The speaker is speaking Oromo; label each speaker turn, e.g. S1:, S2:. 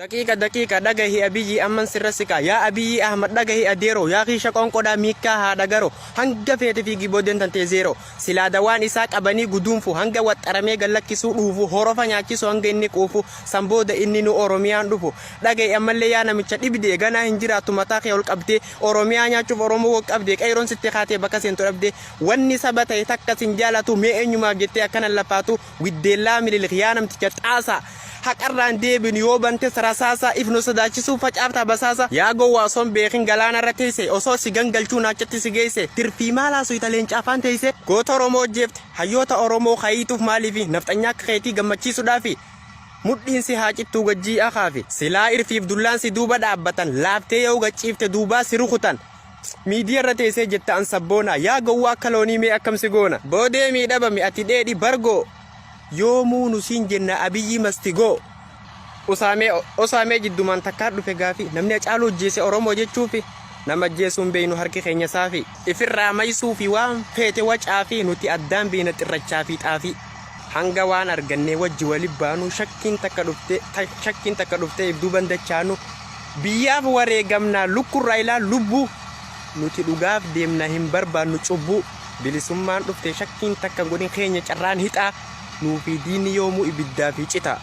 S1: Daqiiqa daqiiqa dhagahi Abiyyi amman sirra siqa yaa Abiyyi Ahmad dhagahi adeero yaa kiisha qoonqodhaa miikkaa haadha garo hanga feete fiigi boodeen tantee zeero silaa dawaan isaa qabanii guduunfu hanga waxxaramee gad lakkisuu dhuufu horofa nyaachisu hanga inni quufu san booda inni nu Oromiyaan dhufu dhagahi ammallee yaa namicha dhibdee ganaa hin jiraattu mataa kee ol qabdee Oromiyaa nyaachuuf Oromoo waqqabdee qeeyroon sitti kaatee bakka seentu dhabdee wanni saba ta'e takka sin jaalatu mee eenyumaaf jettee akkana lafaatu Widdeellaa Mililik yaa namticha xaasaa Haqarraan deebinu yoo bantes rasaasa If nu sodaachisuu facaafta basaasa Yaa gowwaa osoo hin beekin galaanarra teeyse Osoo si gangalchuu naachatti si geeyse Tirfii maal haasoyta leenca afaan teeyse Goota Oromoo ajjeefte hayyoota Oromoo kayiituuf maaliifi Nafxanyaa akka keetii gammachiisudhaafi Mudhiin si haa cittuu gajjii akaafi Silaa irfiif dullaan si duuba dhaabbatan Laaftee yoo gad ciifte duubaa si rukutan Miidiya irra teessee jetta an sabboonaa Yaa gowwaa akka loonii mee akkam si goona Boodee miidhabami ati dheedhi bargoo Yoomuu nu siin jenna Abiyyi must go Usaamee Osaamee jiddumaan takkaa dhufe gaafi Namni Hacaaluu ajjeese Oromoo jechuufi Nama ajjeesuu hin beeynu harki keenya saafi Ifirraa maysuufi waan feete wacaafi Nuti addaan beeyna xirrachaa fi xaafii Hanga waan argannee wajji wali baanu Shakkiin takka dhuftee shakkiin takka dhuftee if duuban dachaanu Biyyaaf wareegamna lukkurraa ilaa lubbuu Nuti dhugaaf deemna hin barbaannu cubbuu Bilisummaan dhufte shakkiin takka hin godhin keenya carraan hixaa Nuufi diinni yoomuu ibiddaa fi citaa.